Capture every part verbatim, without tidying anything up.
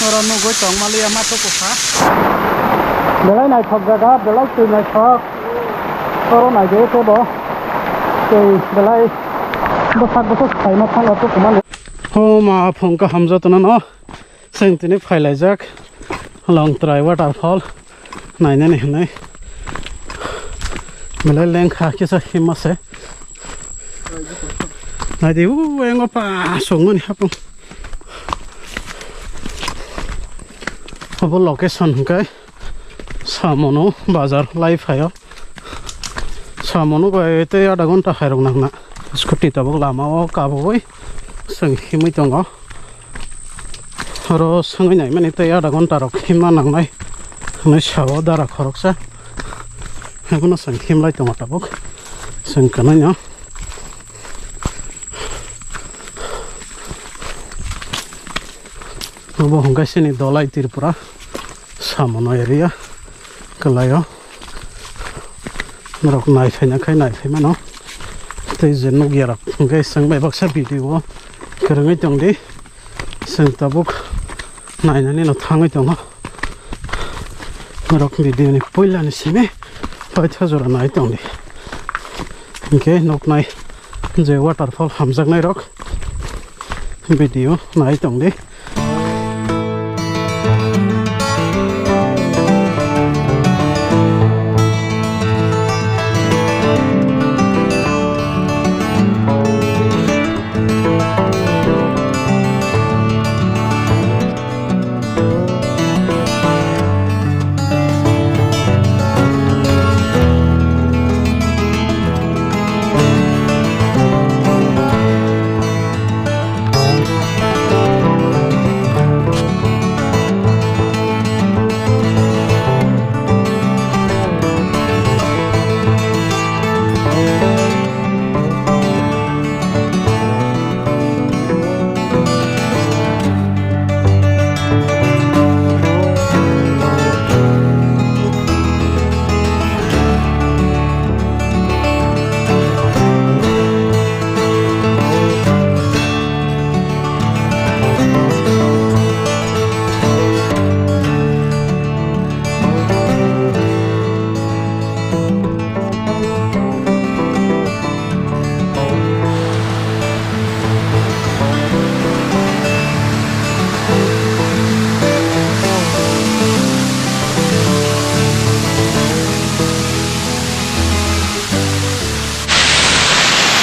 Oro nugwi tongmaliya ma tuku kha. Belai naithok jaga, belai twi naithok. Oro naidi khe bo twi belai bwsak bwsak phaima thango tukumani. O ma phung kaham jotono no. Chwng tini phailaijak Longtrai waterfall nainani hinwi. Belai lengkha kisa himma se. Naidi u engo pa songmani hapung. Obo location hwnkhe Samono bazar lai phaio. Samono bai tei adha ghonta khairok nangna. Scooty tabuk lama o kabui chwng himwi tongo. Oro swngwi naimani tei adha ghonta rok himna nangnai hinwi sao dara khoroksa. Haiphano chwng himlai tongo tabuk. Chwng kwnaino. Obo hwnkhe chini Dholai Tripura, Samono area, kwlaio. Norok nai phaina khai nai phai mano. Tei je nukya rok hwnkhe chwng bai baksa video o kwrwngwi tong di. Chwng tabuk nainani no thangwi tongo. Norok video ni puila ni simi paitha jora nai tong di. Hwnkhe nuknai je waterfall hamjaknai rok video nai tong di.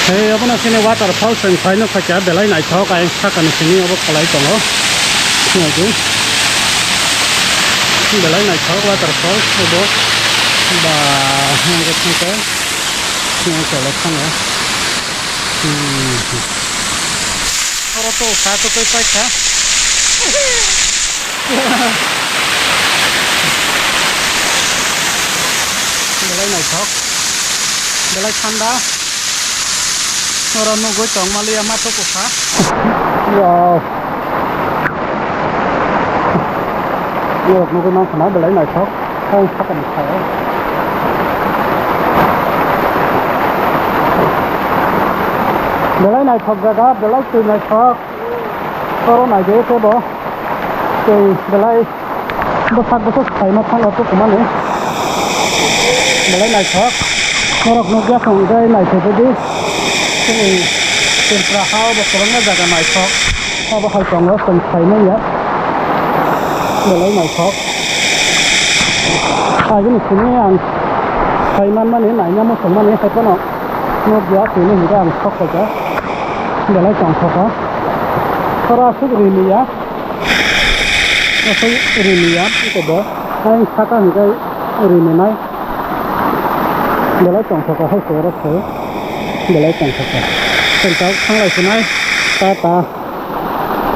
Hey, obono chini waterfall chwng phaino khaikha, belai naithok, ayang sakani simi obo kwlai tongo. Naidu. Belai naithok waterfall obo. Ba, hwnwi thangkhe. Chwng kwlai thango. Hmm. Oro to sa to tei paikha. Belai naithok, belai thanda. Oro nugwi tongmaliya ma tuku kha. Wow. Norok nugwi mankha na belai naithok. Ang sakani sao. Belai naithok jaga, belai twi naithok. Oro naidi khe bo twi belai bwsak bwsak phaima thango tukumani. Belai naithok. Norok nukya tong khe naithok di. Chini Tripura ha o bo kwbangma jaga naithok. Obo hai tongo chwng phaimanya. Belai naithok. Agini simi ang phaimanmani naina muchungmani haiphano nukya tini hwnkhe ang sok khaikha. Belai tongthokha. Oro aswk rimiya. Aswk rimiya, eko bo. Ayang saka hwnkhe riminai. Belai tongthokha, hai se oro se. Belai tongthokha. Chwng tabuk thanglai sinai. Ta ta.